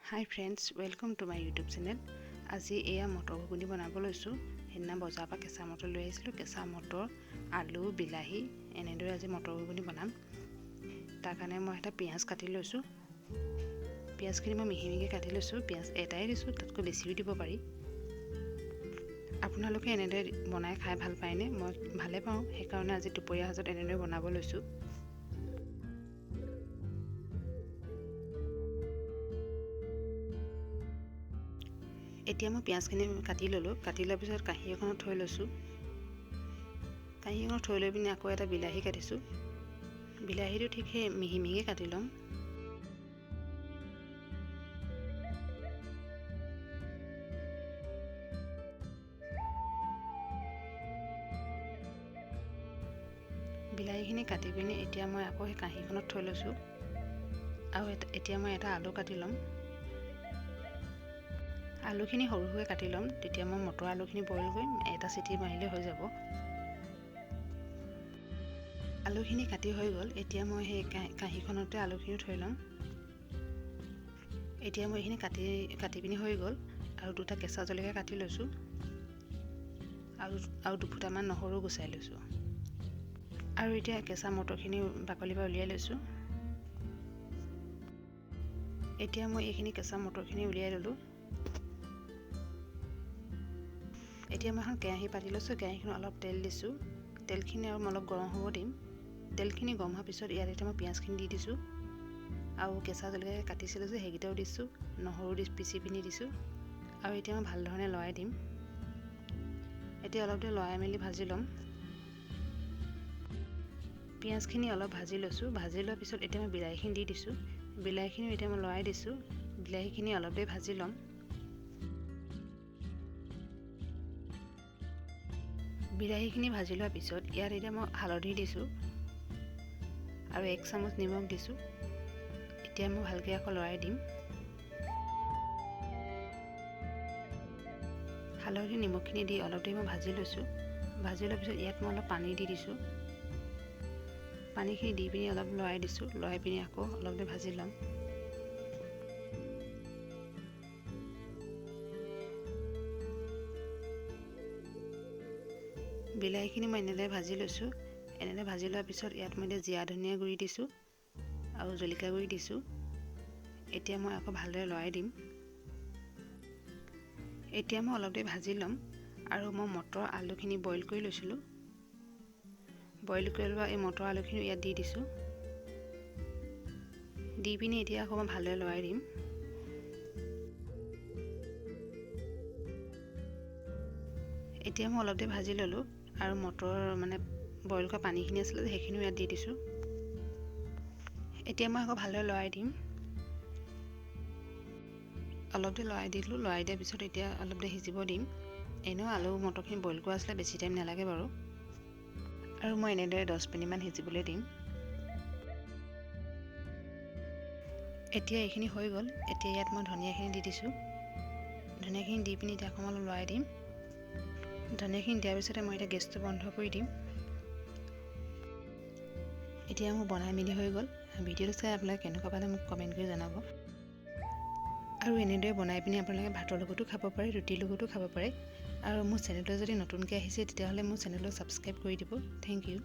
Hi friends, welcome to my YouTube channel. আজি এয়া motor ঘুগুনি বনাব লৈছোঁ। সেইদিনা বজাৰৰ পৰা কেঁচা মটৰ লৈ আহিছিলোঁ। কেঁচা মটৰ, আলু, বিলাহী এনেদৰে আজি মটৰ ঘুগুনি বনাম। তাৰ কাৰণে মই এটা পিঁয়াজ কাটি লৈছোঁ। পিঁয়াজখিনি মই মিহি মিহিকৈ কাটি লৈছোঁ। পিঁয়াজ এটাই দিছোঁ, তাতকৈ বেছিও দিব পাৰি। আপোনালোকে এনেদৰে বনাই খাই ভাল পায়নে? মই ভালে পাওঁ, সেইকাৰণে আজি দুপৰীয়া সাজত এনেদৰে বনাব লৈছোঁ। এতিয়া মই পিঁয়াজখিনি কাটি ল'লোঁ। কাটি লোৱাৰ পিছত কাঁহী এখনত থৈ লৈছোঁ। কাঁহী এখনত থৈ লৈ পিনি আকৌ এটা বিলাহী কাটিছোঁ। বিলাহীটো ঠিক সেই মিহি মিহিকৈ কাটি ল'ম। বিলাহীখিনি কাটি পিনি এতিয়া মই আকৌ সেই কাঁহীখনত থৈ লৈছোঁ। আৰু এতিয়া মই এটা আলু কাটি ল'ম। আলুখিনি সৰু সৰুকৈ কাটি ল'ম, তেতিয়া মই মটৰ আলুখিনি বইল কৰিম, এটা চিটি মাৰিলে হৈ যাব। আলুখিনি কাটি হৈ গ'ল। এতিয়া মই সেই কাঁহীখনতে আলুখিনিও থৈ ল'ম। এতিয়া মই এইখিনি কাটি কাটি পিনি হৈ গ'ল। আৰু দুটা কেঁচা জলকীয়া কাটি লৈছোঁ আৰু দুফুটামান নহৰু গুচাই লৈছোঁ। আৰু এতিয়া কেঁচা মটৰখিনি বাকলিৰ পৰা উলিয়াই লৈছোঁ। এতিয়া মই এইখিনি কেঁচা মটৰখিনি উলিয়াই ল'লোঁ। এতিয়া মই এখন কেৰাহী পাতি লৈছোঁ। কেৰাহীখনত অলপ তেল দিছোঁ। তেলখিনি আৰু মই অলপ গৰম হ'ব দিম। তেলখিনি গৰম হোৱাৰ পিছত ইয়াত এতিয়া মই পিঁয়াজখিনি দি দিছোঁ আৰু কেঁচা জলকীয়া কাটিছিলোঁ যে সেইকেইটাও দিছোঁ, নহৰু দি পিচি পিনি দিছোঁ। আৰু এতিয়া মই ভাল ধৰণে লৰাই দিম। এতিয়া অলপ দেৰি লৰাই মেলি ভাজি ল'ম। পিঁয়াজখিনি অলপ ভাজি লৈছোঁ। ভাজি লোৱাৰ পিছত এতিয়া মই বিলাহীখিনি দি দিছোঁ। বিলাহীখিনিও এতিয়া মই লৰাই দিছোঁ। বিলাহীখিনি অলপ দেৰি ভাজি ল'ম। বিলাহীখিনি ভাজি লোৱাৰ পিছত ইয়াত এতিয়া মই হালধি দিছোঁ আৰু 1 চামুচ নিমখ দিছোঁ। এতিয়া মই ভালকৈ আকৌ লৰাই দিম। হালধি নিমখখিনি দি অলপ দেৰি মই ভাজি লৈছোঁ। ভাজি লোৱাৰ পিছত ইয়াত মই অলপ পানী দি দিছোঁ। পানীখিনি দি পিনি অলপ লৰাই দিছোঁ। লৰাই পিনি আকৌ অলপ দেৰি ভাজি ল'ম। বিলাহীখিনি মই এনেদৰে ভাজি লৈছোঁ। এনেদৰে ভাজি লোৱাৰ পিছত ইয়াত মই এতিয়া জীৰা ধনিয়া গুড়ি দিছোঁ আৰু জলকীয়া গুড়ি দিছোঁ। এতিয়া মই আকৌ ভালদৰে লৰাই দিম। এতিয়া মই অলপ দেৰি ভাজি ল'ম। আৰু মই মটৰ আলুখিনি বইল কৰি লৈছিলোঁ। বইল কৰি লোৱা এই মটৰ আলুখিনি ইয়াত দি দিছোঁ। দি পিনি এতিয়া আকৌ মই ভালদৰে লৰাই দিম। এতিয়া মই অলপ দেৰি ভাজি ল'লোঁ আৰু মটৰ মানে বইল কৰা পানীখিনি আছিলে সেইখিনিও ইয়াত দি দিছোঁ। এতিয়া মই আকৌ ভালদৰে লৰাই দিম। অলপ দেৰি লৰাই দিলোঁ। লৰাই দিয়াৰ পিছত এতিয়া অলপ দেৰি সিজিব দিম। এনেও আলু মটৰখিনি বইল কৰা আছিলে, বেছি টাইম নালাগে বাৰু। আৰু মই এনেদৰে 10 মিনিটমান সিজিবলৈ দিম। এতিয়া এইখিনি হৈ গ'ল। এতিয়া ইয়াত মই ধনিয়াখিনি দি দিছোঁ। ধনিয়াখিনি দি পিনি এতিয়া অকণমান লৰাই দিম। ধনিয়াখিনি দিয়াৰ পিছতে মই এতিয়া গেছটো বন্ধ কৰি দিম। এতিয়া মোৰ বনাই মেলি হৈ গ'ল। ভিডিঅ'টো চাই আপোনালোকে কেনেকুৱা পালে মোক কমেণ্ট কৰি জনাব। আৰু এনেদৰে বনাই পিনি আপোনালোকে ভাতৰ লগতো খাব পাৰে, ৰুটিৰ লগতো খাব পাৰে। আৰু মোৰ চেনেলটো যদি নতুনকৈ আহিছে তেতিয়াহ'লে মোৰ চেনেলটো ছাবস্ক্ৰাইব কৰি দিব। Thank you.